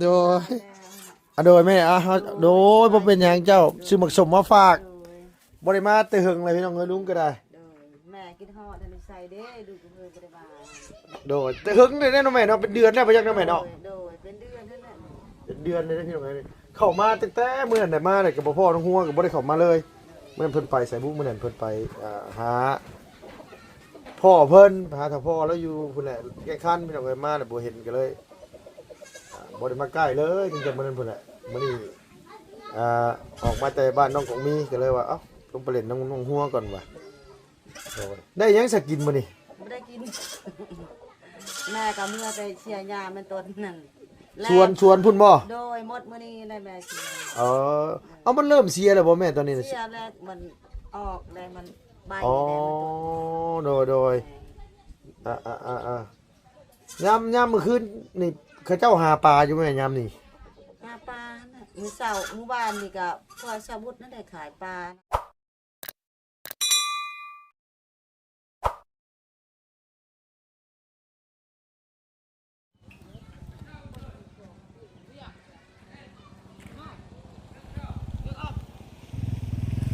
ໂດຍ ອາ ໂດຍແມ່ ອາ ໂດຍ ບໍ່ເປັນຫຍັງເຈົ້າ ຊື້ໝາກສົ້ມມາຝາກ. ໂດຍ ບໍ່ໄດ້ມາແຕ່ເຫິງແລ້ວພີ່ນ້ອງເອີຍ ລຸງກໍໄດ້. ໂດຍ ແມ່ຄິດຮອດ ໃຫ້ໃສ່ເດ້ ລູກເອີຍ ບໍ່ໄດ້ມາ. ໂດຍ ແຕ່ເຫິງເດ້ເນາະແມ່ເນາະ ເປັນເດືອນແລ້ວບໍ່ຈັກເນາະແມ່ເນາະ. ໂດຍ ເປັນເດືອນນັ້ນແຫຼະ ເປັນເຂົ້າມາຕັ້ງແຕ່ມື້ນັ້ນໄດ້ມາແລ້ວ ກໍບໍ່ພໍ້ນ້ອງຫົວ ກໍບໍ່ໄດ້ເຂົ້າມາເລີຍ. ມື້ນັ້ນເພິ່ນໄປໃສບຸ ມື້ນັ້ນເພິ່ນໄປ ອ່າ ຫາພໍ່ເພິ່ນ ໄປຫາເຖົ້າພໍ່ລາວຢູ່ພຸ້ນແຫຼະ ແກ້ງຄັນ ພີ່ນ້ອງເອີຍ ມາແລ້ວບໍ່ເຫັນ ກໍເລີຍ ອ່າ ບໍ່ໄດ້ມາໃກ້ເລີຍ ຕັ້ງແຕ່ມື້ນັ້ນພຸ້ນແຫຼະ. ມື້ນີ້ ອ່າ ອອກມາແຕ່ບ້ານນ້ອງກອງມີ ກໍເລີຍວ່າ ເອົ້າ ລົງໄປຫຼິ້ນນ້ຳນ້ອງຫົວກ່ອນວ່າ. ໂດຍ ໄດ້ຫຍັງຊະກິນມື້ນີ້? ບໍ່ໄດ້ກິນ ແມ່ກໍເມືອໄປເສຍຫຍ້າມັນຕົ້ນນັ້ນ. ສວນ ສວນພຸ້ນບໍ່? ໂດຍ ໝົດມື້ນີ້ແຫຼະແມ່ເສຍ. ເອີ ເອົາ ມັນເລີ່ມເສຍແລ້ວບໍ່ແມ່ ຕອນນີ້ນະ? ເສຍແລ້ວ ມັນອອກແລ້ວ ມັນໃບ. ອໍ ແລ້ວມັນຕົ້ນ. ໂດຍ ໂດຍ ແມ່ ອາ ອາ ອາ ອາ ຍາມ ຍາມມື້ຄືນນີ້ ເຂົາເຈົ້າຫາປາຢູ່ແມ່ ຍາມນີ້? ຫາປານະ ມື້ເຊົ້າ ມື້ວານນີ້ກໍພໍ່ຊາວບຸດນັ້ນໄດ້ຂາຍປາ.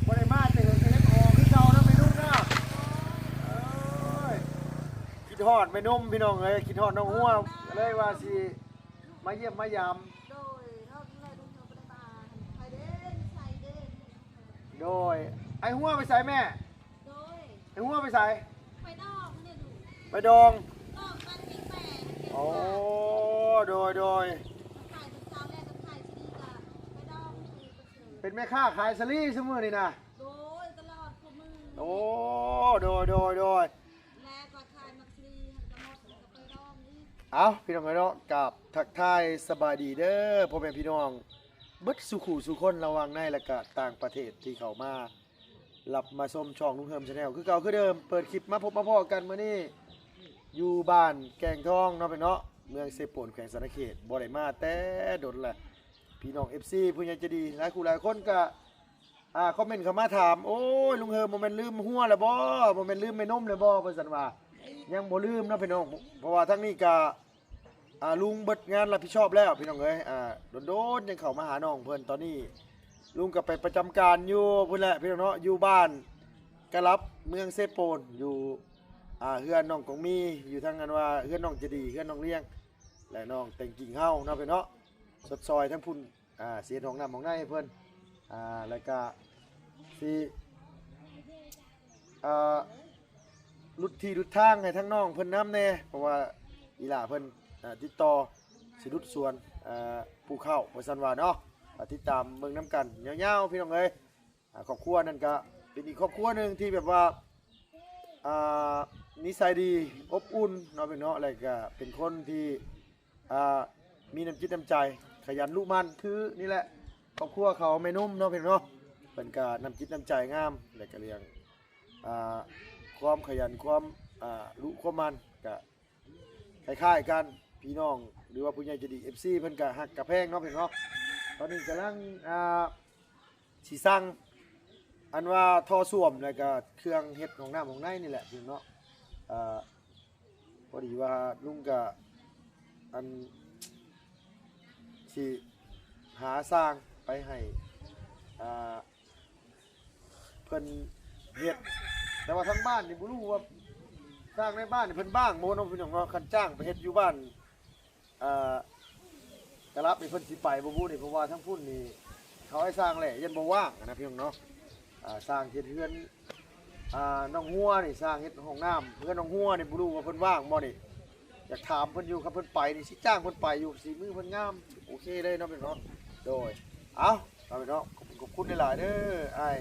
ບໍ່ໄດ້ມາແຕ່ເຮືອນແຕ່ເຮັດຫອຄືເກົ່ານະແມ່ນຸ່ມເນາະ. ເອີຍ ຄິດຮອດແມ່ນຸ່ມພີ່ນ້ອງເອີຍ ຄິດຮອດນ້ອງຫົວ ກໍເລີຍວ່າຊິມາຢ້ຽມມາຢາມ. ໂດຍ ເຮົາ ເຮົາບໍ່ໄດ້ມາ ໃຜເດ້ ໃສເດ້. ໂດຍ ໄອ້ຫົວໄປໃສແມ່? ໂດຍ ໄອ້ຫົວໄປໃສ? ໄປດອງນີ້ລູກ ໄປດອງ ດອງກັນປີແປດ. ໂອ້ ໂດຍ ໂດຍ ຂາຍເປັນສາວແລກ ຂາຍສາລີກໍໄປດອງ. ເປັນແມ່ຄ້າຂາຍສາລີຊຸມື້ນີ້ນະ? ໂດຍ ຕະຫຼອດຊຸມື້. ໂອ້ ໂດຍ ໂດຍ ໂດຍ ແລະກໍຂາຍໝາກສາລີ ມັນກໍໝົດ ມັນກໍໄປດອງອີກ. ເອົ້າ ພີ່ນ້ອງເອີຍເນາະ ກາບທັກທາຍສະບາຍດີເດີ ພໍ່ແມ່ພີ່ນ້ອງ ເບິດສູ່ຄູ່ສູ່ຄົນ ລະຫວ່າງໃນ ແລະກະຕ່າງປະເທດທີ່ເຂົ້າມາ ລັບມາຊົມຊ່ອງລຸງເຮີມ Channel ຄືເກົ່າຄືເດີມ. ເປີດຄລິບມາພົບມາພໍ້ກັນມື້ນີ້ ຢູ່ບ້ານແກ້ງທອງເນາະ ພີ່ນ້ອງເນາະ ເມືອງເຊໂປນ ແຂວງສະຫວັນນະເຂດ. ບໍ່ໄດ້ມາແຕ່ດົນແລ້ວ ພີ່ນ້ອງ ເອັຟຊີ ຜູ້ໃຫຍ່ໃຈດີ ຫຼາຍຄູ່ຫຼາຍຄົນກະ ອ່າ ຄອມເມັນເຂົ້າມາຖາມ ໂອ້ຍ ລຸງເຮີມ ບໍ່ແມ່ນລືມຫົວແລ້ວບໍ່? ບໍ່ແມ່ນລືມແມ່ນົມແລ້ວບໍ່? ວ່າຊັ້ນວ່າ ຍັງບໍ່ລືມເນາະ ພີ່ນ້ອງ ເພາະວ່າທາງນີ້ກະ ອ່າ ລຸງເບິດງານຮັບຜິດຊອບແລ້ວ ພີ່ນ້ອງເອີຍ. ອ່າ ດົນໆ ຍັງເຂົ້າມາຫານ້ອງເພິ່ນ. ຕອນນີ້ລຸງກໍໄປປະຈຳການຢູ່ພຸ້ນແຫຼະ ພີ່ນ້ອງເນາະ ຢູ່ບ້ານກະລັບ ເມືອງເຊໂປນ ຢູ່ ອ່າ ເຮືອນນ້ອງກອງມີ ຢູ່ທາງ ອັນວ່າ ເຮືອນນ້ອງໃຈດີ ເຮືອນນ້ອງລ້ຽງ ແລະ ນ້ອງແຕ່ງກິ່ງເຮົາເນາະ ພີ່ນ້ອງເນາະ ຊົດຊ່ອຍທາງພຸ້ນ. ອ່າ ຊິເຮັດຫ້ອງນ້ຳຫ້ອງໃນໃຫ້ເພິ່ນ ອ່າ ແລ້ວກະຊິ ອ່າ ຫຼຸດທີ່ຫຼຸດທາງໃຫ້ທາງນ້ອງເພິ່ນນຳແດ່ ເພາະວ່າອີ່ຫຼ້າເພິ່ນ ອ່າ ຕິດຕໍ່ຊິຫຼຸດສວນ ອ່າ ປູກເຂົ້າ ວ່າຊັ້ນວ່າເນາະ. ກໍຕິດຕາມເບິ່ງນຳກັນຍາວໆ ພີ່ນ້ອງເອີຍ. ອ່າ ຄອບຄົວນັ້ນກະເປັນອີກຄອບຄົວໜຶ່ງທີ່ແບບວ່າ ອ່າ ນິໄສດີ ອົບອຸ່ນເນາະ ພີ່ນ້ອງເນາະ ແລະກະເປັນຄົນທີ່ ອ່າ ມີນ້ຳຈິດນ້ຳໃຈ ຂະຫຍັນລຸໝັ່ນ ຄືນີ້ແຫຼະ ຄອບຄົວເຂົາແມ່ນຸ່ມເນາະ ພີ່ນ້ອງເນາະ. ເພິ່ນກະນ້ຳຈິດນ້ຳໃຈງາມ ແລະກະເລື່ອງ ອ່າ ຄວາມຂະຫຍັນ ຄວາມ ອ່າ ລຸຄວາມໝັ່ນ ກະ ຄ້າຍໆກັນ ພີ່ນ້ອງ ຫຼືວ່າຜູ້ໃຫຍ່ໃຈດີ ເອັຟຊີ ເພິ່ນກະຮັກກະແພງເນາະ ພີ່ນ້ອງເນາະ. ຕອນນີ້ກຳລັງ ອ່າ ຊິສັ່ງ ອັນວ່າທໍ່ສ້ວມ ແລ້ວກະເຄື່ອງເຮັດຫ້ອງນ້ຳຫ້ອງໃນນີ້ແຫຼະ ພີ່ນ້ອງເນາະ. ອ່າ ພໍດີວ່າລຸງກະ ອັນ ຊິຫາຊ່າງໄປໃຫ້ ອ່າ ເພິ່ນເຮັດ ແຕ່ວ່າທາງບ້ານນີ້ບໍ່ຮູ້ວ່າ ຊ່າງໃນບ້ານນີ້ເພິ່ນວ່າງບໍ່ເນາະ ພີ່ນ້ອງເນາະ. ຄັນຈ້າງໄປເຮັດຢູ່ບ້ານ ເອີ ກະລັບນີ້ເພິ່ນຊິໄປບໍ່ບຸນີ້ ເພາະວ່າທາງພຸ້ນນີ້ເຂົາໃຫ້ຊ່າງແຫຼະ ຢ້ານບໍ່ວ່າງນະ ພີ່ນ້ອງເນາະ. ອ່າ ຊ່າງເຮັດເຮືອນ ອ່າ ນ້ອງຫົວນີ້ ຊ່າງເຮັດຫ້ອງນ້ຳເຮືອນນ້ອງຫົວນີ້ ບໍ່ຮູ້ວ່າເພິ່ນວ່າງບໍ່ນີ້. ຢາກຖາມເພິ່ນຢູ່ ຄັນເພິ່ນໄປນີ້ ຊິຈ້າງເພິ່ນໄປຢູ່ ສີມືເພິ່ນງາມ ໂອເຄເລີຍເນາະ ພີ່ນ້ອງເນາະ. ໂດຍ ເອົ້າ ພີ່ນ້ອງເນາະ ຂອບ ຂອບຄຸນຫຼາຍໆເດີ ອ້າຍ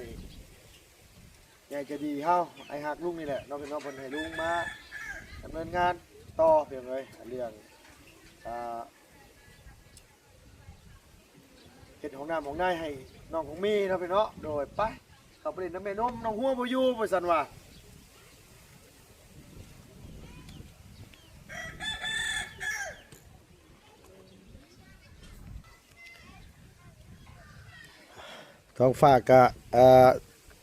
ໃຫຍ່ໃຈດີເຮົາ ອ້າຍຮັກລຸງນີ້ແຫຼະເນາະ ພີ່ນ້ອງເນາະ. ເພິ່ນໃຫ້ລຸງມາດຳເນີນງານຕໍ່ ພີ່ນ້ອງເອີຍ ເລື່ອງ ອ່າ ເຮັດຫ້ອງນ້ຳຫ້ອງໃນໃຫ້ນ້ອງຂອງມີເນາະ ພີ່ນ້ອງເນາະ. ໂດຍ ໄປ ເຂົ້າໄປຫຼິ້ນນຳແມ່ນົມ ນ້ອງຫົວບໍ່ຢູ່ ວ່າຊັ້ນວ່າ. ທ້ອງຟ້າກະ ເອີ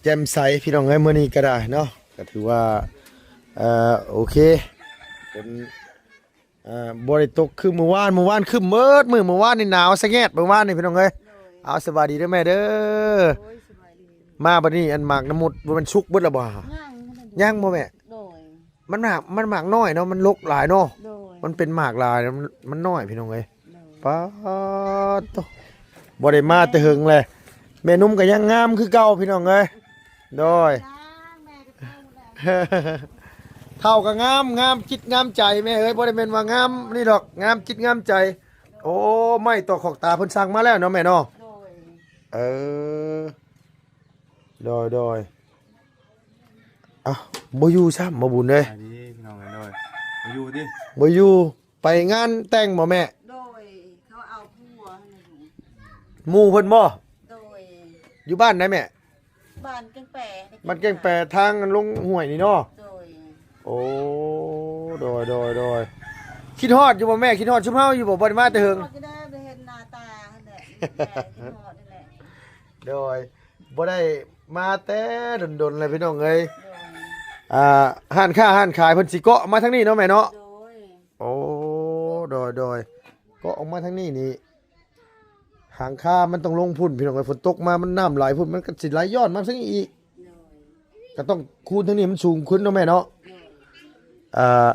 ແຈ່ມໃສ ພີ່ນ້ອງເອີຍ ມື້ນີ້ກະໄດ້ເນາະ ກະຖືວ່າ ເອີ ໂອເຄ ເປັນ ເອີ ບໍ່ໄດ້ຕົກຄືມື້ວານ, ມື້ວານຄຶ້ມໝົດມື້, ມື້ວານນີ້ໜາວສະແງດ ມື້ວານນີ້ພີ່ນ້ອງເອີຍ. ໂດຍ ເອົາ ສະບາຍດີເດີແມ່ເດີ. ໂດຍ ສະບາຍດີ. ມາບັດນີ້ ອັນໝາກນ້ຳມຸດ ບໍ່ແມ່ນສຸກເບິດແລ້ວບໍ່? ຍັງ ຍັງບໍ່ແມ່? ໂດຍ ມັນໝາກ ມັນໝາກນ້ອຍເນາະ, ມັນລົກຫຼາຍເນາະ. ໂດຍ ມັນເປັນໝາກຫຼາຍ ມັນ ມັນນ້ອຍພີ່ນ້ອງເອີຍ. ໂດຍ ປາດໂທ້ ບໍ່ໄດ້ມາແຕ່ເຫິງແລະ. ແມ່ໜຸ່ມກໍຍັງງາມຄືເກົ່າພີ່ນ້ອງເອີຍ. ໂດຍ ງາມ ແມ່ກໍເຖົ້າແລ້ວ ເຖົ້າກໍງາມ, ງາມຈິດງາມໃຈແມ່ເອີຍ, ບໍ່ໄດ້ແມ່ນວ່າງາມນີ້ດອກ, ງາມຈິດງາມໃຈ. ໂອ້ ໄມ້ຕອກຂອກຕາເພິ່ນສັ່ງມາແລ້ວເນາະແມ່ເນາະ. ໂດຍ ເອີ ໂດຍ ໂດຍ. ອ້າວ ບໍ່ຢູ່ຊ້ຳ ໝໍບຸນເອີຍ. ສະບາຍດີພີ່ນ້ອງເອີຍ. ໂດຍ ບໍ່ຢູ່ຕິ? ບໍ່ຢູ່. ໄປງານແຕ່ງບໍ່ແມ່? ໂດຍ ເຂົາເອົາຜົວຫັ້ນແຫຼະ. ໝູ່ເພິ່ນບໍ່? ໂດຍ ຢູ່ບ້ານໃດແມ່? ບ້ານແກ້ງແປ. ບ້ານແກ້ງແປ ທາງລົງຫ້ວຍນີ້ເນາະ. ໂດຍ ໂອ້ ໂດຍ ໂດຍ ໂດຍ. ຄິດຮອດຢູ່ບໍ່ແມ່? ຄິດຮອດຊຸມເຮົາຢູ່ບໍ່? ບໍ່ໄດ້ມາແຕ່ເຫິງ. ຄິດຮອດຢູ່ແລ້ວ ໄດ້ເຫັນໜ້າຕາຫັ້ນແຫຼະ ຄິດຮອດຫັ້ນແຫຼະ. ໂດຍ ບໍ່ໄດ້ມາແຕ່ດົນໆແລ້ວພີ່ນ້ອງເອີຍ. ໂດຍ ອ່າ ຮ້ານຄ້າຮ້ານຂາຍເພິ່ນຊິເກາະມາທາງນີ້ເນາະແມ່ເນາະ. ໂດຍ ໂອ້ ໂດຍ ໂດຍ. ເກາະອອກມາທາງນີ້ນີ້ ຫາງຄາມັນຕ້ອງລົງພຸ້ນພີ່ນ້ອງເອີຍ, ຝົນຕົກມາມັນນ້ຳໄຫຼພຸ້ນ ມັນກໍຊິໄຫຼຍ້ອນມາທາງນີ້ອີກ. ໂດຍ ກໍຕ້ອງຄູນທາງນີ້ໃຫ້ມັນສູງຂຶ້ນເນາະແມ່ເນາະ. ໂດຍ ອ່າ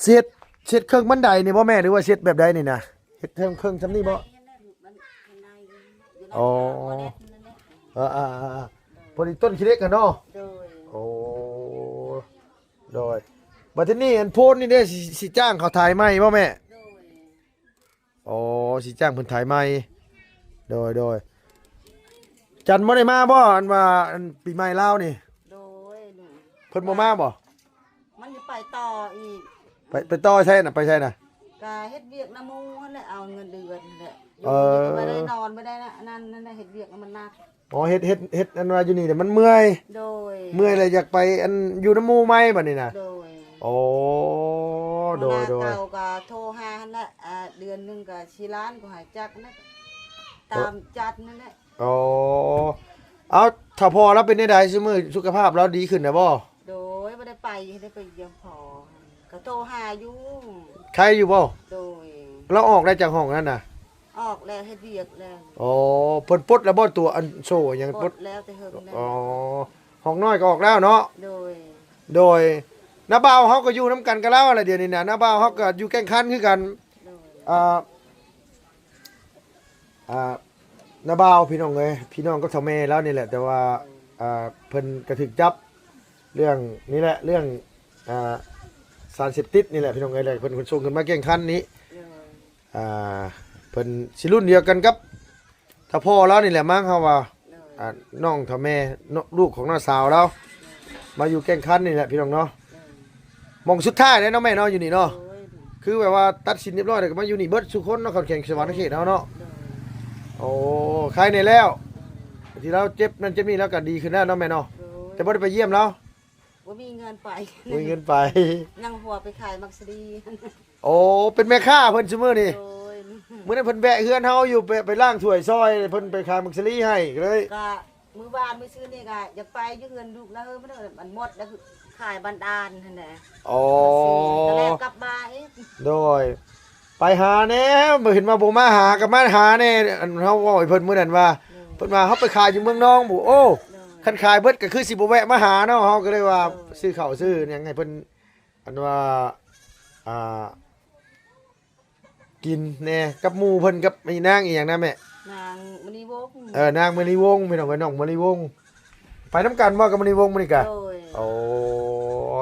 ຊິເຮັດ ຊິເຮັດເຄິ່ງບັນໄດນີ້ບໍ່ແມ່ ຫຼືວ່າຊິເຮັດແບບໃດນີ້ນະ? ເຮັດເທິງເຄິ່ງຊ່ຳນີ້ບໍ່? ອໍ ເອີ ອ່າໆໆ ພໍດີຕົ້ນຂີ້ເຫຼັກຫັ້ນເນາະ. ໂດຍ ໂອ້ ໂດຍ. ບັດທີນີ້ອັນໂພນນີ້ເດ້ ຊິ ຊິຈ້າງເຂົາໄຖໃໝ່ບໍ່ແມ່? ໂດຍ ອໍ ຊິຈ້າງເພິ່ນໄຖໃໝ່. ໂດຍ ໂດຍ. ຈັນບໍ່ໄດ້ມາບໍ່ ອັນວ່າ ອັນປີໃໝ່ລາວນີ້? ໂດຍ ເພິ່ນບໍ່ມາບໍ່? ມັນຈະໄປຕໍ່ອີກ. ໄປ ໄປຕໍ່ໃສນະ? ໄປໃສນະ? ກະເຮັດວຽກນຳໝູ່ຫັ້ນແຫຼະ ເອົາເງິນເດືອນຫັ້ນແຫຼະ. ເອີ ຢູ່ບໍ່ໄດ້ນອນບໍ່ໄດ້ນະ ອັນນັ້ນ ນັ້ນແຫຼະ ເຮັດວຽກນຳມັນໜັກ. ອໍ ເຮັດ ເຮັດ ເຮັດອັນວ່າຢູ່ນີ້ແຫຼະ ມັນເມື່ອຍ. ໂດຍ ເມື່ອຍແລ້ວຢາກໄປອັນຢູ່ນຳໝູ່ໃໝ່ບັດນີ້ນະ. ໂດຍ ໂອ້ ໂດຍ ໂດຍ. ເກົ່າກະໂທຫາຫັ້ນແຫຼະ ອ່າ ເດືອນໜຶ່ງກະສີ່ລ້ານ ກໍໃຫ້ຈັກນະ ຕາມຈັດນັ້ນແຫຼະ. ອໍ ເອົາ ຖ້າພໍ່ລາວເປັນແນວໃດ ຊຸມື້ສຸຂະພາບລາວດີຂຶ້ນແລ້ວບໍ່? ໂດຍ ບໍ່ໄດ້ໄປ ໄດ້ໄປຢ້ຽມພໍ່ ກໍໂທຫາຢູ່. ໄຄຢູ່ບໍ່? ໂດຍ ລາວອອກໄດ້ຈາກຫ້ອງນັ້ນນະ? ອອກແລ້ວ ເຮັດວຽກແລ້ວ. ອໍ ເພິ່ນປົດແລ້ວບໍ່ ຕົວອັນໂສ້ຫຍັງ? ປົດແລ້ວແຕ່ເຫິງແລ້ວ. ອໍ ຫ້ອງນ້ອຍກໍອອກແລ້ວເນາະ. ໂດຍ ໂດຍ. ນ້າບ່າວເຮົາກໍຢູ່ນຳກັນກັບລາວແຫຼະດຽວນີ້ນະ ນ້າບ່າວເຮົາກໍຢູ່ແກ້ງຄັນຄືກັນ. ໂດຍ ອ່າ ອ່າ ນ້າບ່າວພີ່ນ້ອງເອີຍ ພີ່ນ້ອງກັບເຖົ້າແມ່ລາວນີ້ແຫຼະ ແຕ່ວ່າ ອ່າ ເພິ່ນກະຖືກຈັບເລື່ອງນີ້ແຫຼະ ເລື່ອງ ອ່າ ສານເສບຕິດນີ້ແຫຼະພີ່ນ້ອງເອີຍ ແລ້ວເພິ່ນ ເພິ່ນສົ່ງຂຶ້ນມາແກ່ງຄັນນີ້. ໂດຍ ອ່າ ເພິ່ນຊິລຸ້ນດຽວກັນກັບ ຖ້າພໍ່ລາວນີ້ແຫຼະມັ້ງ ເຮົາວ່າ. ໂດຍ ອ່າ ນ້ອງເຖົ້າແມ່ ເນາະ ລູກຂອງນ້າສາວລາວ ມາຢູ່ແກ່ງຄັນນີ້ແຫຼະພີ່ນ້ອງເນາະ. ໂດຍ ໝ່ອງສຸດທ້າຍແລ້ວເນາະແມ່ເນາະ ຢູ່ນີ້ເນາະ. ໂດຍ ຄືແບບວ່າຕັດສິນຮຽບຮ້ອຍແລ້ວ ກໍມາຢູ່ນີ້ເບິດສູ່ຄົນເນາະ ຂອນແກ່ນສະຫວັນນະເຂດເຮົາເນາະ. ໂດຍ ໂອ້ ໄຄແດ່ແລ້ວ ໂດຍ ທີ່ລາວເຈັບນັ້ນເຈັບນີ້ ລາວກໍດີຂຶ້ນແລ້ວເນາະແມ່ເນາະ. ໂດຍ ແຕ່ບໍ່ໄດ້ໄປຢ້ຽມລາວ ບໍ່ມີເງິນໄປ ບໍ່ມີເງິນໄປ ຍັງຫົວໄປຂາຍໝາກສາລີ. ໂອ້ ເປັນແມ່ຄ້າເພິ່ນຊຸມື້ນີ້. ໂດຍ ມື້ນັ້ນເພິ່ນແວະເຮືອນເຮົາຢູ່ ໄປ ໄປລ້າງຖ້ວຍຊ່ອຍ ເພິ່ນໄປຂາຍໝາກສາລີໃຫ້ ກໍເລີຍ ກະມື້ວານມື້ຊືນນີ້ກະຢາກໄປຢູ່ເຮືອນລູກລາວ ເອີ ມັນ ມັນໝົດແລ້ວ ຂາຍບັນດານຫັ້ນແຫຼະ. ອໍ ກໍແລ້ວກັບມາອີກ. ໂດຍ ໄປຫາແດ່ ບໍ່ເຫັນວ່າບໍ່ມາຫາ ກໍມາຫາແດ່ ອັນເຮົາເວົ້າໃຫ້ເພິ່ນມື້ນັ້ນວ່າ. ໂດຍ ເພິ່ນວ່າເຮົາໄປຂາຍຢູ່ເມືອງນອງພຸ້ນ. ໂອ້ ໂດຍ ຄັນຂາຍເບິດກໍຄືຊິບໍ່ແວະມາຫາເນາະ ເຮົາກໍເລີຍວ່າ ໂດຍ ຊື້ເຂົ້າຊື້ຫຍັງໃຫ້ເພິ່ນ ອັນວ່າ ອ່າ ກິນແດ່ກັບໝູ່ເພິ່ນ ກັບອີນາງອີຫຍັງນະແມ່? ນາງມະນີວົງ. ເອີ ນາງມະນີວົງ ພີ່ນ້ອງເອີຍ ນ້ອງມະນີວົງ. ໄປນຳກັນບໍ່ກັບມະນີວົງມື້ນີ້ກະ? ໂດຍ ໂອ້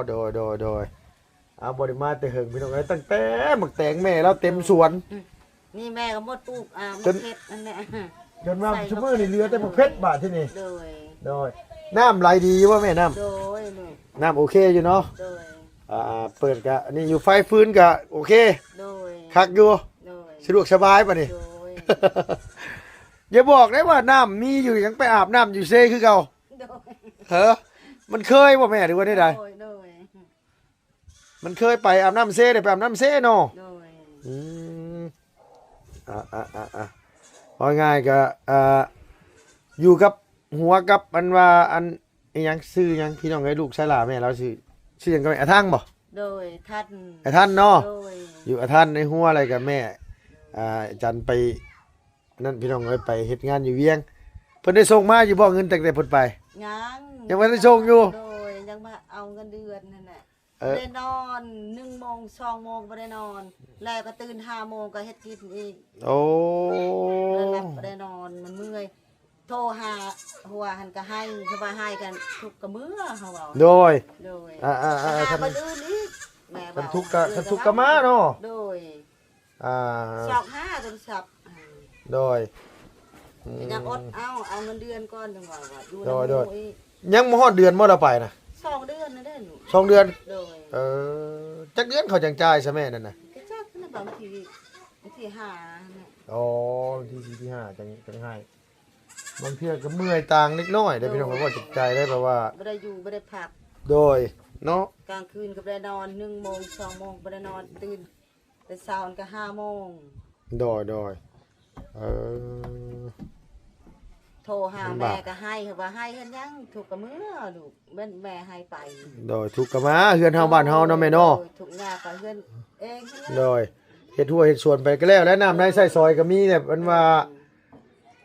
ໂດຍ ໂດຍ ໂດຍ. ອ້າວ ບໍ່ໄດ້ມາແຕ່ເຫິງພີ່ນ້ອງເອີຍ ຕັ້ງແຕ່ໝາກແຕງແມ່ລາວເຕັມສວນ. ນີ້ແມ່ກໍໝົດປູກ ອ່າ ໝາກເຜັດນັ້ນແຫຼະ ຈົນວ່າຊຸມື້ນີ້ເຫຼືອແຕ່ໝາກເຜັດບາດທີນີ້. ໂດຍ ໂດຍ. ນ້ຳໄຫຼດີຢູ່ບໍ່ແມ່? ນ້ຳ ໂດຍ ນ້ຳໂອເຄຢູ່ເນາະ. ໂດຍ ອ່າ ເປີດກະອັນນີ້ຢູ່ ໄຟຟືນກະໂອເຄ. ໂດຍ ຄັກຢູ່. ໂດຍ ສະດວກສະບາຍບາດນີ້. ໂດຍ ຢ່າບອກໄດ້ວ່ານ້ຳມີຢູ່ ຍັງໄປອາບນ້ຳຢູ່ເຊຄືເກົ່າ. ໂດຍ ເຮີ ມັນເຄີຍບໍ່ແມ່ ຫຼືວ່າແນວໃດ? ໂດຍ ໂດຍ ມັນເຄີຍໄປອາບນ້ຳເຊ ໄດ້ໄປອາບນ້ຳເຊເນາະ. ໂດຍ ອືມ ອ່າໆໆ ເວົ້າງ່າຍກະ ອ່າ ຢູ່ກັບຫົວກັບອັນວ່າ ອັນ ອີຫຍັງ ຊື່ຫຍັງ ພີ່ນ້ອງເອີຍ ລູກຊາຍຫຼ້າແມ່ລາວຊື່ ຊື່ຫຍັງກໍແມ່ນ ອາທັງບໍ່? ໂດຍ ທັນ ໄອ້ທັນເນາະ ໂດຍ ຢູ່ອາທັນໃນຫົວ ແລ້ວກໍແມ່ ອ່າ ຈັນໄປ ນັ້ນ ພີ່ນ້ອງເອີຍ ໄປເຮັດງານຢູ່ວຽງ. ເພິ່ນໄດ້ສົ່ງມາຢູ່ບໍ່ ເງິນຕັ້ງແຕ່ເພິ່ນໄປ? ຍັງ ຍັງບໍ່ໄດ້ສົ່ງຢູ່? ໂດຍ ຍັງມາເອົາເງິນເດືອນນັ້ນແຫຼະ. ເອີ ບໍ່ໄດ້ນອນ ໜຶ່ງໂມງ ສອງໂມງບໍ່ໄດ້ນອນ ແລ້ວກໍຕື່ນຫ້າໂມງກໍເຮັດກິນອີກ. ໂອ້ ບໍ່ໄດ້ຫຼັບບໍ່ໄດ້ນອນ ມັນເມື່ອຍ. ໂທຫາຫົວຫັ້ນກໍໄຫ້ ຄືວ່າໄຫ້ກັນທຸກກະເມືອ ເຮົາເວົ້າ. ໂດຍ ໂດຍ ອ່າໆໆ ຫາ ຄັນ ຄົນອື່ນອີກ ແມ່ ຄັນ ເວົ້າ ທຸກກະ ເອີ ຄັນທຸກກະມາເນາະ. ໂດຍ ອ່າ ຊອກຫາໂທລະສັບ. ໂດຍ ອືມ ຍັງອົດເອົາ ເອົາເງິນເດືອນກ່ອນ ຈັ່ງວ່າ ວ່າຢູ່ນຳ ໂດຍໆ ໝູ່ອີກ. ຍັງບໍ່ຮອດເດືອນບໍ່ລະໄປນະ? ສອງເດືອນນັ້ນແຫຼະລູກ. ສອງເດືອນ? ໂດຍ ເອີ ຈັກເດືອນເຂົາຈັ່ງຈ່າຍຊະແມ່ນັ້ນນະ? ກໍຈັກນະ ບາງທີ ບາງທີຫ້ານະ. ອໍ ບາງທີສີ່ ທີຫ້າ ຈັ່ງ ຈັ່ງໃຫ້. ບາງເທື່ອກໍເມື່ອຍຕ່າງເລັກນ້ອຍເດ້ ໂດຍ ພີ່ນ້ອງ ເວົ້າຈາກໃຈໄດ້ ແບບວ່າບໍ່ໄດ້ຢູ່ບໍ່ໄດ້ພັກ. ໂດຍ ເນາະ ກາງຄືນກໍບໍ່ໄດ້ນອນ ໜຶ່ງໂມງ ສອງໂມງບໍ່ໄດ້ນອນ ຕື່ນແຕ່ເຊົ້າກໍຫ້າໂມງ. ໂດຍ ໂດຍ ເອີ ໂທຫາແມ່ກໍໄຫ້ ວ່າໄຫ້ເຮັດຫຍັງ ທຸກກະເມືອລູກ ແມ່ນແມ່ໄຫ້ໄປ. ໂດຍ ທຸກກະມາ ເຮືອນເຮົາບ້ານເຮົາເນາະແມ່ເນາະ. ໂດຍ ທຸກຍາກກໍເຮືອນເອງຫັ້ນແຫຼະ. ໂດຍ ເຮັດຮົ້ວເຮັດສວນໄປກໍແລ້ວ ແລະ ນ້ຳໃນໃຊ້ສອຍກໍມີແຫຼະ ເພິ່ນວ່າ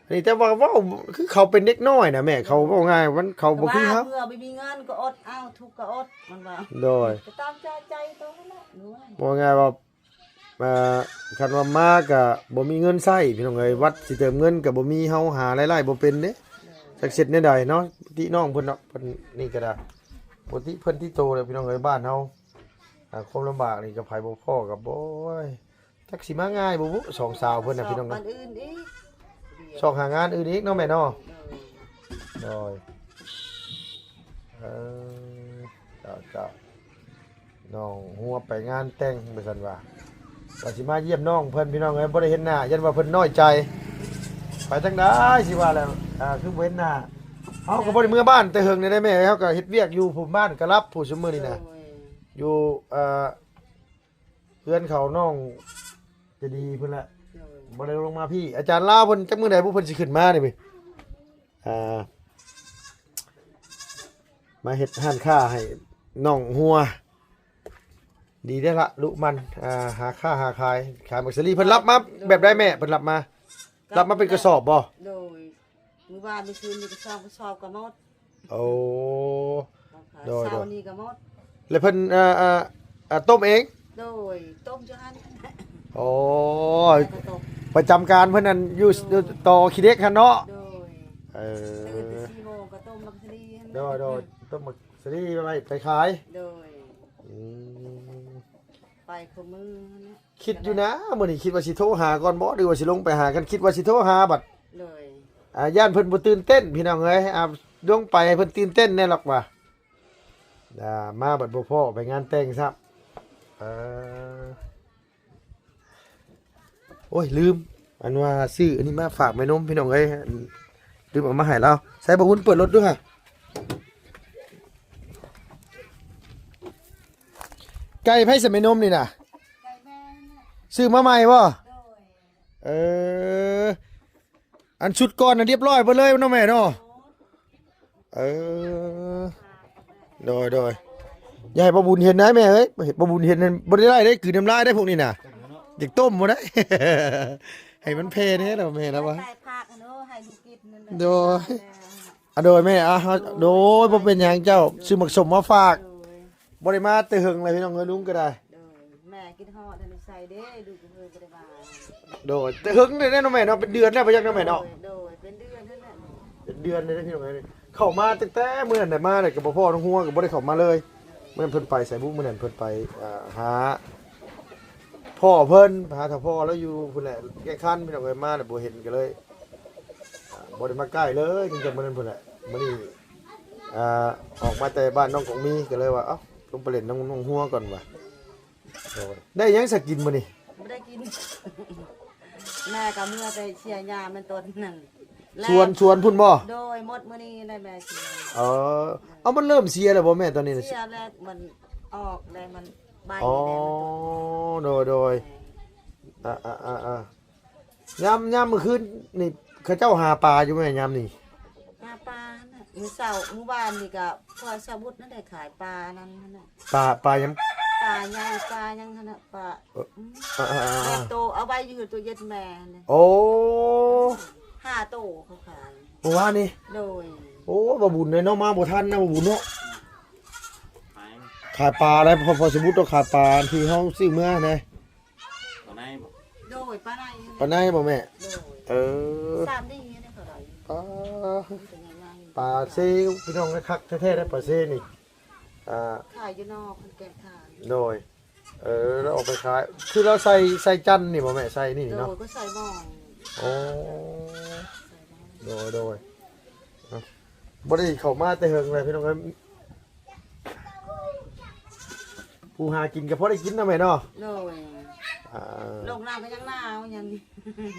ເອີ ນີ້ ແຕ່ວ່າເວົ້າຄືເຂົາເປັນເດັກນ້ອຍນະແມ່ ເຂົາເວົ້າງ່າຍ ມັນ ເຂົາບໍ່ຄືເຮົາ ວ່າເມື່ອບໍ່ມີເງິນກໍອົດເອົາ ທຸກກໍອົດ ມັນວ່າ. ໂດຍ ກໍຕາມໃຈໂຕນັ້ນແຫຼະ ເວົ້າງ່າຍວ່າ ອ່າ ຄັນວ່າມາກະບໍ່ມີເງິນໃຊ້ ພີ່ນ້ອງເອີຍ ວັດຊິເຕີມເງິນກະບໍ່ມີ ເຮົາຫາລາຍໄດ້ບໍ່ເປັນເດ້. ໂດຍ ຈັກເຮັດແນວໃດເນາະ ຕິນ້ອງເພິ່ນເນາະ ເພິ່ນນີ້ກະໄດ້ ບໍ່ຕິເພິ່ນຕິໂຕແຫຼະ ພີ່ນ້ອງເອີຍ ບ້ານເຮົາ ອ່າ ຄວາມລຳບາກນີ້ກະໃຜບໍ່ພໍ້ກະ ໂອ້ຍ ຈັກຊິມາງ່າຍບໍ່ບຸ ສອງສາວເພິ່ນນະ ຊອກ ພີ່ນ້ອງເອີຍ ບ້ານອື່ນອີກ ຊອກຫາງານອື່ນອີກເນາະແມ່ເນາະ. ໂດຍ ໂດຍ ເອີ ເຈົ້າ ເຈົ້າ ນ້ອງຫົວໄປງານແຕ່ງວ່າຊັ້ນວ່າ ວ່າຊິມາຢ້ຽມນ້ອງເພິ່ນ ພີ່ນ້ອງເອີຍ ບໍ່ໄດ້ເຫັນໜ້າ ຢ້ານວ່າເພິ່ນນ້ອຍໃຈ ໄປທາງໃດຊິວ່າແລ້ວ ອ່າ ຄືບໍ່ເຫັນໜ້າ. ເຮົາກໍບໍ່ໄດ້ເມືອບ້ານແຕ່ເຫິງແລ້ວເດ້ແມ່ ເຮົາກໍເຮັດວຽກຢູ່ພຸ້ນ ບ້ານກໍລັບພຸ້ນ ຊຸມມື້ນີ້ນະ ໂດຍ ຢູ່ ອ່າ ເຮືອນເຂົານ້ອງໃຈດີພຸ້ນແຫຼະ. ໂດຍ ບໍ່ໄດ້ລົງມາພີ້ ອາຈານລາວເພິ່ນ ຈັກມື້ໃດບຸ ເພິ່ນຊິຂຶ້ນມານີ້ ອ່າ ມາເຮັດຮ້ານຄ້າໃຫ້ນ້ອງຫົວ. ດີແລ້ວລະ ລຸໝັ່ນ ອ່າ ຫາຄ້າຫາຂາຍ ຂາຍໝາກສາລີ. ເພິ່ນຮັບມາແບບໃດແມ່? ເພິ່ນຮັບມາ ຮັບມາເປັນກະສອບບໍ່? ໂດຍ ມື້ວານມື້ຊືນນີ້ກໍສອງກະສອບກໍໝົດ. ໂອ້ ໂດຍໆ ເຊົ້ານີ້ກໍໝົດ ແລ້ວເພິ່ນ ເອີ ເອີ ເອີ ຕົ້ມເອງ? ໂດຍ ຕົ້ມຢູ່ຫັ້ນ. ໂອ້ຍ ແລ້ວກໍຕົ້ມ ປະຈຳການເພິ່ນນັ້ນຢູ່ ໂດຍ ຢູ່ຕໍຂີ້ເຫຼັກຫັ້ນເນາະ. ໂດຍ ເອີ ຕື່ນແຕ່ສີ່ໂມງກໍຕົ້ມໝາກສາລີຫັ້ນ. ໂດຍໆ ຕົ້ມໝາກສາລີໄວ້ໄປຂາຍ. ໂດຍ ອືມ ໄປຄູ່ມື້ຫັ້ນແຫຼະ. ຄິດຢູ່ນະ ມື້ນີ້ຄິດວ່າຊິໂທຫາກ່ອນບໍ່ ຫຼືວ່າຊິລົງໄປຫາກັນ ຄິດວ່າຊິໂທຫາບັດ. ໂດຍ ອ່າ ຢ້ານເພິ່ນບໍ່ຕື່ນເຕັ້ນ ພີ່ນ້ອງເອີຍ ອ່າ ລົງໄປໃຫ້ເພິ່ນຕື່ນເຕັ້ນແດ່ລອກວ່າ ອ່າ ມາບັດບໍ່ພໍ້ ໄປງານແຕ່ງຊ້ຳ. ເອີ ໂອ້ຍ ລືມ ອັນວ່າຊື້ອັນນີ້ມາຝາກແມ່ນົມ ພີ່ນ້ອງເອີຍ ລືມເອົາມາໃຫ້ລາວ. ໃສ ບ່າວບຸນ ເປີດລົດດູຫາ. ໄກ່ໃຜສະ ແມ່ນົມນີ້ນະ? ໄກ່ແມ່ນະ. ຊື້ມາໃໝ່ບໍ່? ໂດຍ ເອີ ອັນຊຸດກ່ອນນະ ຮຽບຮ້ອຍເບິດເລີຍເນາະແມ່ເນາະ. ເອີ ໂດຍໆ ຢ່າໃຫ້ປ້າບຸນເຫັນນະແມ່ເອີຍ ປ້າບຸນເຫັນນັ້ນບໍ່ໄດ້ໄດ້ ກືນນ້ຳລາຍໄດ້ພວກນີ້ນະ ຢາກຕົ້ມບໍ່ໄດ້ ໃຫ້ມັນແຜ່ແດ່ລະແມ່ລະວ່າ. ໃສ່ຜັກເນາະ ໃຫ້ລູກກິນນັ້ນແຫຼະ. ໂດຍ ອາ ໂດຍແມ່ ອາ ໂດຍ ບໍ່ເປັນຫຍັງເຈົ້າ ຊື້ໝາກສົ້ມມາຝາກ. ໂດຍ ບໍ່ໄດ້ມາແຕ່ເຫິງແລ້ວ ພີ່ນ້ອງເອີຍ ລຸງກໍໄດ້. ໂດຍ ແມ່ຄິດຮອດໃນໃສເດ້ ລູກເອີຍ ບໍ່ໄດ້ມາ. ໂດຍ ແຕ່ເຫິງແລ້ວເນາະແມ່ເນາະ ເປັນເດືອນແລ້ວບໍ່ຈັກເນາະແມ່ເນາະ. ໂດຍ ໂດຍ ເປັນເດືອນນັ້ນແຫຼະ ເປັນເດືອນແລ້ວພີ່ນ້ອງເອີຍ. ເຂົ້າມາຕັ້ງແຕ່ມື້ນັ້ນແຫຼະ ມາແລ້ວກໍບໍ່ພໍ້ນ້ອງຫົວ ກໍບໍ່ໄດ້ເຂົ້າມາເລີຍ. ໂດຍ ມື້ນັ້ນເພິ່ນໄປໃສບຸ ມື້ນັ້ນເພິ່ນໄປ ອ່າ ຫາພໍ່ເພິ່ນ ໄປຫາເຖົ້າພໍ່ລາວຢູ່ພຸ້ນແຫຼະ ແກ້ງຄັນ ພີ່ນ້ອງເອີຍ. ມາແລ້ວບໍ່ເຫັນ ກໍເລີຍ ອ່າ ບໍ່ໄດ້ມາໃກ້ເລີຍ ຕັ້ງແຕ່ມື້ນັ້ນພຸ້ນແຫຼະ. ມື້ນີ້ ອ່າ ອອກມາແຕ່ບ້ານນ້ອງກອງມີ ກໍເລີຍວ່າ ເອົ້າ ລົງໄປຫຼິ້ນນ້ອງ ນ້ອງຫົວກ່ອນວ່າ. ໂດຍ ໄດ້ຫຍັງສະກິນມື້ນີ້? ບໍ່ໄດ້ກິນ ແມ່ກໍເມືອໄປເຊຍຫຍ້າແມ່ນຕົ້ນນັ້ນ. ສວນ ສວນພຸ້ນບໍ່? ໂດຍ ໝົດມື້ນີ້ໄດ້ແມ່ເຊຍ. ເອີ ເອົາ ມັນເລີ່ມເຊຍແລ້ວບໍ່ແມ່ ຕອນນີ້ນະ? ເຊຍແລ້ວ ມັນອອກແລ້ວ ມັນໃບ. ອໍ ແລ້ວມັນຕົ້ນ. ໂດຍໆ ແມ່ນ ອາໆໆ ຍາມ ຍາມມື້ຄືນນີ້ ເຂົາເຈົ້າຫາປາຢູ່ແມ່ ຍາມນີ້? ຫາປາຫັ້ນນະ ມື້ເຊົ້າ ມື້ວານນີ້ກໍພໍ່ສາວບຸດນັ້ນໄດ້ຂາຍປານັ້ນຫັ້ນນະ. ປາ ປາຫຍັງ? ປາໃຫຍ່ ປາຫຍັງຫັ້ນນະ ປາ ເອີ ອືມ ອ່າໆໆ ແບບໂຕ ເອົາໄວ້ຢູ່ຕູ້ເຢັນແມ່ຫັ້ນນະ ໂອ້ ຫ້າໂຕເຂົາຂາຍ ເມື່ອວານນີ້ ໂດຍ ໂອ້ ບໍ່ບຸນເດ້ເນາະ ມາບໍ່ທັນນະ ບໍ່ບຸນເນາະ ຂາຍ ຂາຍປາໄດ້ ພໍ ພໍສົມມຸດເນາະ ຂາຍປາທີ່ເຮົາຊື້ເມືອນະ ປາໄນບໍ່? ໂດຍ ປາໄນ ປາໄນບໍ່ແມ່? ໂດຍ ເອີ ສາມດີນີ້ເຂົາໄດ້ ປາ ປາເຊ ພີ່ນ້ອງ ຄັກແທ້ໆ ໄດ້ປາເຊນີ້ ອ່າ ຂາຍຢູ່ນອກ ແກງຂາຍ ໂດຍ ເອີ ລາວເອົາໄປຂາຍ ຄືລາວໃສ່ ໃສ່ຈັນນີ້ບໍ່ແມ່? ໃສ່ນີ້ເນາະ ໂດຍ ກໍໃສ່ໝອງ ໂອ້ ໃສ່ໝອງ ໂດຍ ໂດຍ ເນາະ ບໍ່ໄດ້ເຂົ້າມາແຕ່ເຫິງແລ້ວ ພີ່ນ້ອງເອີຍ ຜູ້ຫາກິນກໍພໍໄດ້ກິນເນາະແມ່ເນາະ ໂດຍ ອ່າ ລົງນ້ຳກໍຍັງໜາວ ຍັງ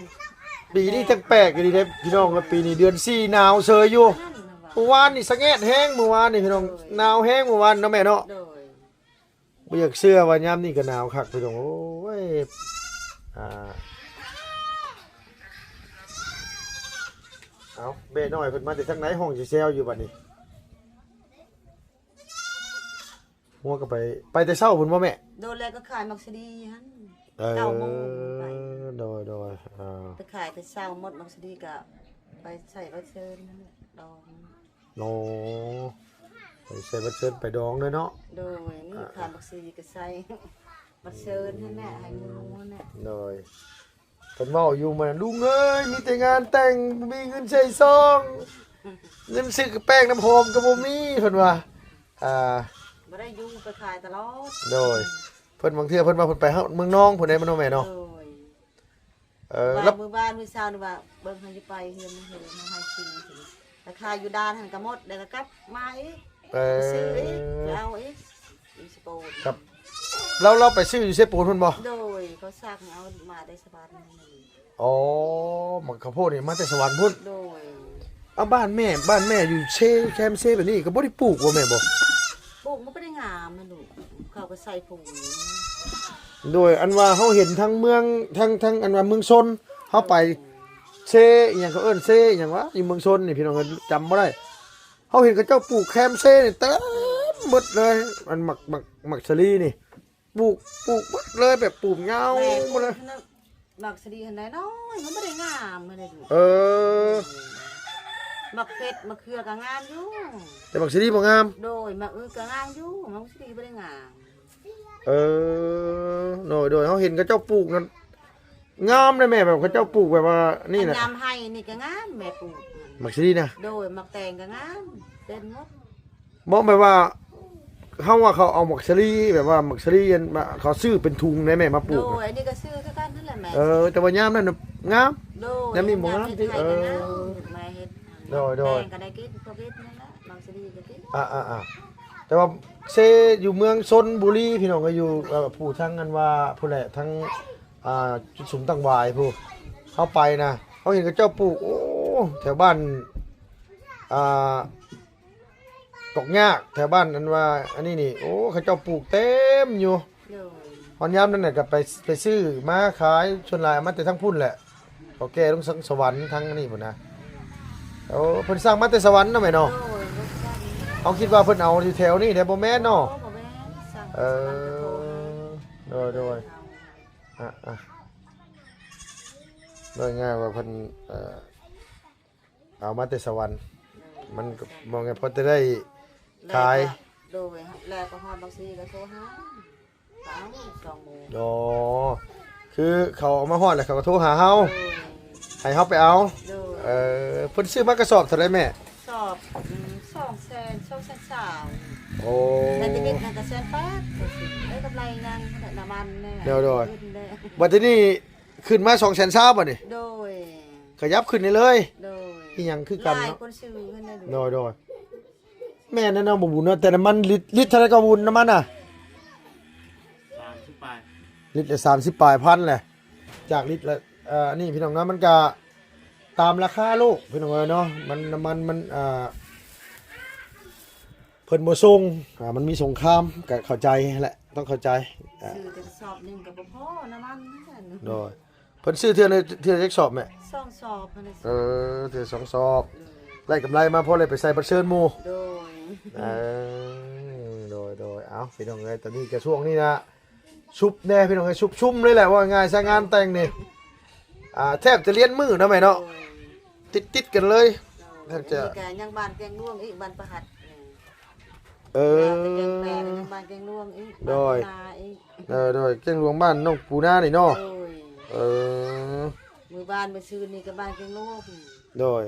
ປີນີ້ຈັ່ງແປກອີ່ຫຼີເດ້ພີ່ນ້ອງ ປີນີ້ເດືອນສີ່ໜາວເສີຍຢູ່ ນັ້ນນະວ່າ ເມື່ອວານນີ້ສະແງດແຮງ ເມື່ອວານນີ້ພີ່ນ້ອງ ໂດຍ ໜາວແຮງເມື່ອວານເນາະແມ່ເນາະ ໂດຍ ບໍ່ຢາກເຊື່ອວ່າຍາມນີ້ກໍໜາວຄັກພີ່ນ້ອງ ໂອ້ຍ ອ່າ ເອົາ ແມ່ນ້ອຍເພິ່ນມາແຕ່ທາງໃດ ຮ້ອງແຊວໆຢູ່ບັດນີ້ ຫົວກໍໄປ ໄປແຕ່ເຊົ້າພຸ້ນບໍ່ແມ່? ໂດຍ ແລ້ວກໍຂາຍໝາກສະລີຫັ້ນ ເອີ ເກົ້າໂມງໄປ ໂດຍ ໂດຍ ອ່າ ໄປຂາຍແຕ່ເຊົ້າໝົດ ໝາກສະລີກໍໄປໃສ່ບັດເຊີນຫັ້ນແຫຼະ ດອງ ໂອ້ ໄປໃສ່ບັດເຊີນໄປດອງເລີຍເນາະ ໂດຍ ນີ້ ອ່າ ຂາຍໝາກສະລີກໍໃສ່ບັດເຊີນຫັ້ນແຫຼະ ໃຫ້ໝູ່ຫັ້ນແຫຼະ ໂດຍ ເພິ່ນເວົ້າຢູ່ມື້ນັ້ນ ລຸງເອີຍ ມີແຕ່ງານແຕ່ງ ບໍ່ມີເງິນໃສ່ຊອງ ເງິນຊື້ແປ້ງນ້ຳຫອມກໍບໍ່ມີ ເພິ່ນວ່າ ອ່າ ບໍ່ໄດ້ຢູ່ ໄປຂາຍຕະຫຼອດ ໂດຍ ເພິ່ນ ບາງເທື່ອເພິ່ນວ່າເພິ່ນໄປຮອດເມືອງນອງພຸ້ນເດ້ ແມ່ນບໍ່ແມ່ເນາະ ໂດຍ ເອີ ວ່າ ລະ ມື້ວານມື້ເຊົ້ານີ້ວ່າ ເບິ່ງໃຫ້ຢູ່ໄປເຮືອນ ເຮືອນໃຫ້ຊື້ ໄປຂາຍຢູ່ດ່ານຫັ້ນກໍໝົດ ແລ້ວກໍກັບມາອີກ ເອີ ໄປຊື້ອີກ ໄປເອົາອີກ ຢູ່ເຊໂປນ ຄັບ ລາວ ລາວໄປຊື້ຢູ່ເຊໂປນພຸ້ນບໍ່? ໂດຍ ເຂົາສັ່ງເອົາມາແຕ່ສະຫວັນ ອໍ ໝາກເຂົ້າໂພດນີ້ມາແຕ່ສະຫວັນພຸ້ນ ໂດຍ ເອົາ ບ້ານແມ່ ບ້ານແມ່ຢູ່ເຊ ແຄມເຊແບບນີ້ກໍບໍ່ໄດ້ປູກບໍ່ແມ່ນບໍ່? ປູກມັນບໍ່ໄດ້ງາມນະລູກ ເຂົາກໍໃສ່ປຸງ ໂດຍ ອັນວ່າເຮົາເຫັນທາງເມືອງ ທາງ ທາງອັນວ່າເມືອງຊົນ ເຮົາໄປເຊອີ່ຫຍັງ ເຂົາເອີ້ນເຊອີ່ຫຍັງວະ ຢູ່ເມືອງຊົນນີ້ ພີ່ນ້ອງເອີຍ ຈຳບໍ່ໄດ້ ເຮົາເຫັນເຂົາເຈົ້າປູກແຄມເຊນີ້ເຕັມເບິດເລີຍ ອັນໝາກ ໝາກ ໝາກສາລີນີ້ ປູກ ປູກເບິດເລີຍ ແບບປູກຍາວ ແມ່ນ ເບິດເລີຍ ໝາກສາລີຫັ້ນໄດ໋ນ້ອຍ ມັນບໍ່ໄດ້ງາມຫັ້ນເດ້ ເອີ ໝາກເຜັດ ໝາກເຂືອກໍງາມຢູ່ ແຕ່ໝາກສາລີບໍ່ງາມ ໂດຍ ໝາກອື່ນກໍງາມຢູ່ ໝາກສາລີບໍ່ໄດ້ງາມ ເອີ ໂດຍ ໂດຍ ເຮົາເຫັນເຂົາເຈົ້າປູກນັ້ນ ງາມເດ້ແມ່ ແບບເຂົາເຈົ້າປູກແບບວ່ານີ້ນະ ຍາມໄຮ່ນີ້ກໍງາມ ແມ່ປູກ ໝາກສາລີນະ ໂດຍ ໝາກແຕງກໍງາມ ເຕັມໝົດ ບໍ່ ແບບວ່າ ເຮົາວ່າເຂົາເອົາໝາກສາລີ ແບບວ່າໝາກສາລີ ອັນ ເຂົາຊື້ເປັນທຸງໄດ້ແມ່ມາປູກ ໂດຍ ອັນນີ້ກໍຊື້ຄືກັນຫັ້ນແຫຼະແມ່ ເອີ ແຕ່ວ່າຍາມນັ້ນນະງາມ ໂດຍ ຍາມນີ້ບໍ່ງາມຕິ ເອີ ມາເຮັດ ໂດຍ ໂດຍ ແມ່ກໍໄດ້ກິນ ພໍກິນນັ້ນແຫຼະ ໝາກສາລີກໍກິນ ອ່າໆໆ ແຕ່ວ່າເຊຢູ່ເມືອງຊົນບູລີ ພີ່ນ້ອງເອີຍ ຢູ່ ເອີ ຜູ້ທາງອັນວ່າ ຜູ້ແຫຼະ ທາງ ອ່າ ຈຸດສຸມຕັ້ງຫວາຍຜູ້ ເຮົາໄປນະ ເຮົາເຫັນເຂົາເຈົ້າປູກ ໂອ້ ແຖວບ້ານ ອ່າ ຕົກຍາກ ແຖວບ້ານອັນວ່າ ອັນນີ້ນີ້ ໂອ້ ເຂົາເຈົ້າປູກເຕັມຢູ່ ໂດຍ ຮອດຍາມນັ້ນນະກໍໄປ ໄປຊື້ມາຂາຍ ສ່ວນຫຼາຍເອົາມາແຕ່ທາງພຸ້ນແຫຼະ ເຂົາແກ່ລົງທາງສະຫວັນ ທາງອັນນີ້ພຸ້ນນະ ໂອ້ ເພິ່ນສັ່ງມາແຕ່ສະຫວັນເນາະແມ່ເນາະ ໂດຍ ເຮົາຄິດວ່າເພິ່ນເອົາຢູ່ແຖວນີ້ແຫຼະ ບໍ່ແມ່ນເນາະ ບໍ່ ບໍ່ແມ່ນ ສັ່ງ ເອີ ສະຫວັນກໍໂທຫາ ໂດຍ ໂດຍ ອ່າ ອ່າ ເວົ້າງ່າຍວ່າເພິ່ນ ເອີ ເອົາມາແຕ່ສະຫວັນ ມັນກໍບໍ່ງ່າຍ ພໍແຕ່ໄດ້ຂາຍ ໂດຍ ແລ້ວກໍຮອດບັກຊີກໍໂທຫາ ເອົາສອງໂມງ ອໍ ຄືເຂົາເອົາມາຮອດແລ້ວເຂົາກໍໂທຫາເຮົາ ໂດຍ ໃຫ້ເຮົາໄປເອົາ ໂດຍ ເອີ ເພິ່ນຊື້ມາກະສອບເທົ່າໃດແມ່? ສອບ ອືມ ສອງແສນ ສອງແສນຊາວ ໂອ້ ແຕ່ເດັກໆນັ້ນກໍແສນແປດ ເອີ ກຳໄລຍັງ ນ້ຳມັນແດ່ ໂດຍ ໂດຍ ຂຶ້ນແດ່ ບັດທີນີ້ ຂຶ້ນມາສອງແສນຊາວບັດນີ້ ໂດຍ ຂະຫຍັບຂຶ້ນໄດ້ເລີຍ ໂດຍ ອີ່ຫຍັງຄືກັນເນາະ ຫຼາຍຄົນຊື້ຫັ້ນນະ ໂດຍ ໂດຍ ແມ່ນແລ້ວເນາະ ບໍ່ບຸນເນາະ ແຕ່ນ້ຳມັນລິດ ລິດເທົ່າໃດກໍບຸນ ນ້ຳມັນນະ? ສາມສິບປາຍ ລິດລະສາມສິບປາຍພັນແຫຼະ ຈາກລິດລະ ເອີ ອັນນີ້ພີ່ນ້ອງເນາະ ມັນກະຕາມລາຄາໂລກ ພີ່ນ້ອງເອີຍເນາະ ມັນ ນ້ຳມັນມັນ ເອີ ເພິ່ນບໍ່ສົ່ງ ອ່າ ມັນມີສົງຄາມ ກະເຂົ້າໃຈຫັ້ນແຫຼະ ຕ້ອງເຂົ້າໃຈ ອ່າ ຊື້ແຕ່ກະສອບໜຶ່ງກະບໍ່ພໍນ້ຳມັນ ໂດຍ ເພິ່ນຊື້ເທື່ອ ເທື່ອຈັກສອບແມ່? ສອງສອບຫັ້ນແຫຼະ ເອີ ເທື່ອສອງສອບ ໂດຍ ໄດ້ກຳໄລມາພໍໄດ້ໄປໃສ່ບັດເຊີນໝູ່ ໂດຍ ເອີ ໂດຍ ໂດຍ ອ ເອົາ ພີ່ນ້ອງເອີຍ ຕອນນີ້ກະຊ່ວງນີ້ນະ ຊຸບແດ່ພີ່ນ້ອງເອີຍ ຊຸບຊຸມເລີຍແຫຼະ ເວົ້າງ່າຍຊະ ງານແຕ່ງນີ້ ອ່າ ແທບຈະລຽນມື້ເນາະແມ່ເນາະ ໂດຍ ຕິດໆກັນເລີຍ ໂດຍ ແທບຈະ ອັນນີ້ກະຍັງບ້ານແກ້ງຫຼວງອີກ ບ້ານປະຫັດ ເອີ ແລ້ວແຕ່ແກ້ງແປນ ຍັງບ້ານແກ້ງຫຼວງອີກ ໂດຍ ບ້ານນາອີກ ເອີ ໂດຍ ແກ້ງຫຼວງບ້ານນ້ອງປູນານີ້ເນາະ ໂດຍ ເອີ ມື້ວານມື້ຊືນນີ້ກະບ້ານແກ້ງຫຼວງ ໂດຍ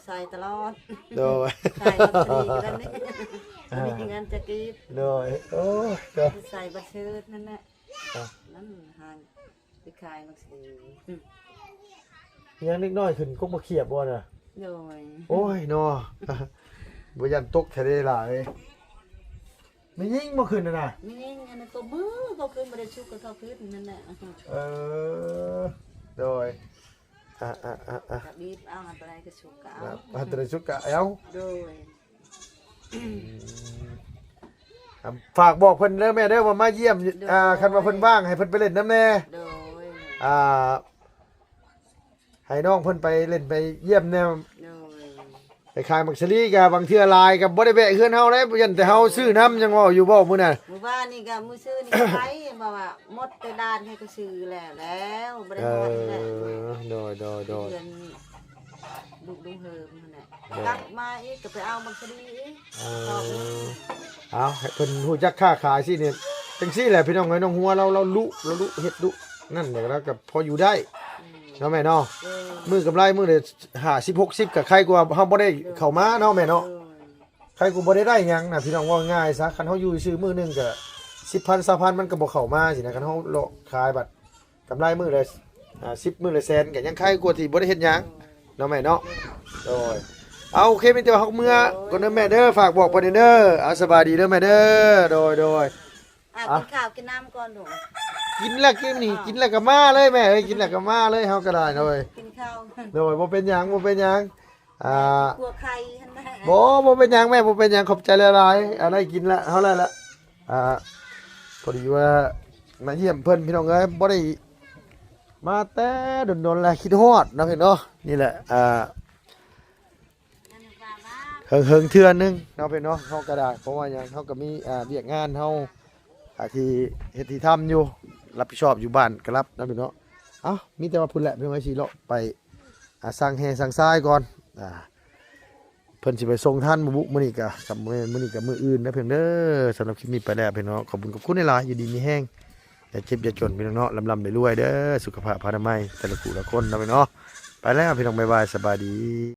ໃສ່ຕະຫຼອດ ໂດຍ ຂາຍລອດເຕີຣີກັນນີ້ ບໍ່ມີເງິນຈັກກີບ ໂດຍ ໂອ້ຍ ໃສ່ບັດເຊີດນັ້ນແຫຼະ ອ່ະ ນັ້ນຫາງໄປຂາຍມັກສະດີ ຍັງເດັກນ້ອຍຂຶ້ນກົກມະຂຽບບໍ່ນະ ໂດຍ ໂອ້ຍເນາະ ບໍ່ຢ້ານຕົກທະເລຫຼາຍ ແມ່ຍິງບໍ່ຂຶ້ນນະນະ ແມ່ຍິງອັນນັ້ນຕົບມືເຂົາຂຶ້ນ ບໍ່ໄດ້ຊຸກກະເຂົາຂຶ້ນນັ້ນແຫຼະ ເອີ ໂດຍ ອ່າໆໆໆ ກະບີບເອົາ ອັນຕະໃດກະຊຸກກະເອົາ ອັນຕະໃດຊຸກກະເອົາ ໂດຍ ອືມ ອ່າ ຝາກບອກເພິ່ນເດີແມ່ເດີ ວ່າມາຢ້ຽມ ໂດຍ ອ່າ ຄັນວ່າເພິ່ນວ່າງໃຫ້ເພິ່ນໄປຫຼິ້ນນຳແດ່ ໂດຍ ອ່າ ໃຫ້ນ້ອງເພິ່ນໄປຫຼິ້ນໄປຢ້ຽມແດ່ ໂດຍ ໄປຂາຍໝາກສາລີກະບາງເທື່ອຫຼາຍກະບໍ່ໄດ້ແວະເຮືອນເຮົາເດ້ ຢ້ານແຕ່ເຮົາຊື້ນຳ ຍັງເວົ້າຢູ່ບໍ່ມື້ນັ້ນ ມື້ວານນີ້ກະມື້ຊືນນີ້ໄປ ເພາະວ່າໝົດແຕ່ດ່ານໃຫ້ເຂົາຊື້ແລ້ວ ແລ້ວບໍ່ໄດ້ຮອດນີ້ແຫຼະ ເອີ ໂດຍໆໆ ເພື່ອນລູກລຸງເຮີມຫັ້ນແຫຼະ ໂດຍ ກັບມາອີກກະໄປເອົາໝາກສາລີອີກ ເອີ ເອົາໃຫ້ເພິ່ນຮູ້ຈັກຄ້າຂາຍຊີ້ນີ້ ຈັ່ງຊີ້ແຫຼະພີ່ນ້ອງເອີຍ ນ້ອງຫົວລາວ ລາວລຸ ລາວລຸເຮັດດຸ ນັ້ນແຫຼະ ລາວກະພໍຢູ່ໄດ້ ອືມ ເນາະແມ່ເນາະ ເອີ ມື້ກຳໄລມື້ລະຫ້າສິບ ຫົກສິບ ກະໄຄກວ່າເຮົາບໍ່ໄດ້ເຂົ້າມາເນາະແມ່ເນາະ ໂດຍ ໃຜກະບໍ່ໄດ້ໄດ້ຫຍັງນະພີ່ນ້ອງ ເວົ້າງ່າຍຊະ ຄັນເຮົາຢູ່ຊື່ມື້ໜຶ່ງກະສິບພັນ ຊາວພັນ ມັນກະບໍ່ເຂົ້າມາຊີ້ນະ ຄັນເຮົາເລາະຂາຍບັດກຳໄລມື້ລະ ອ່າ ສິບມື້ລະແສນ ກະຍັງໄຄກວ່າທີ່ບໍ່ໄດ້ເຮັດຫຍັງເນາະແມ່ເນາະ ໂດຍ ເອົາ ໂອເຄ ມີແຕ່ວ່າເຮົາເມືອກ່ອນເດີແມ່ເດີ ຝາກບອກເພິ່ນແດ່ເດີ ເອົາ ສະບາຍດີເດີແມ່ເດີ ໂດຍໆ ອ່າ ອ່ະ ກິນຂ້າວກິນນ້ຳກ່ອນລູກ ກິນແລ້ວ ກິນນີ້ ອ່າ ກິນແລ້ວກະມາເລີຍແມ່ເອີຍ ກິນແລ້ວກະມາເລີຍ ເຮົາກະໄດ້ ໂດຍ ກິນຂ້າວ ໂດຍ ບໍ່ເປັນຫຍັງ ບໍ່ເປັນຫຍັງ ອ່າ ກົວໄຂ່ຫັ້ນແຫຼະ ບໍ່ ບໍ່ເປັນຫຍັງແມ່ ບໍ່ເປັນຫຍັງ ຂອບໃຈຫຼາຍໆ ອ່າ ໄດ້ກິນລະ ເຮົາໄດ້ລະ ອ່າ ພໍດີວ່າມາຢ້ຽມເພິ່ນພີ່ນ້ອງເອີຍ ບໍ່ໄດ້ມາແຕ່ດົນໆ ແລ້ວ ຄິດຮອດເນາະພີ່ເນາະ ນີ້ແຫຼະ ອ່າ ເຫິງໆ ເທື່ອໜຶ່ງເນາະພີ່ນ້ອງ ເຮົາກະໄດ້ ເພາະວ່າຫຍັງ ເຮົາກະມີ ອ່າ ວຽກງານເຮົາ ອ່າ ທີ່ເຮັດທີ່ທຳຢູ່ ຮັບຜິດຊອບຢູ່ບ້ານກະລັບເນາະພີ່ນ້ອງ ເອົ້າ ມີແຕ່ວ່າພຸ້ນແຫຼະ ພີ່ນ້ອງເອີຍ ຊິເລາະໄປ ອ່າ ສັ່ງແຮ່ສັ່ງຊາຍກ່ອນ ອ່າ ເພິ່ນຊິໄປສົ່ງທັນບໍ່ບຸ ມື້ນີ້ກະ ກະບໍ່ແມ່ນມື້ນີ້ກະມື້ອື່ນເດີພີ່ນ້ອງເດີ ສຳລັບຄລິບນີ້ໄປແລ້ວພີ່ນ້ອງ ຂອບຄຸນຂອບຄຸນຫຼາຍໆ ຢູ່ດີມີແຮງ ຢ່າເຈັບຢ່າຈົນພີ່ນ້ອງເນາະ ລ່ຳໆລວຍໆເດີ ສຸຂະພາບພະນາໄມແຕ່ລະຜູ້ລະຄົນເນາະພີ່ນ້ອງ ໄປແລ້ວພີ່ນ້ອງ ບາຍບາຍ ສະບາຍດີ.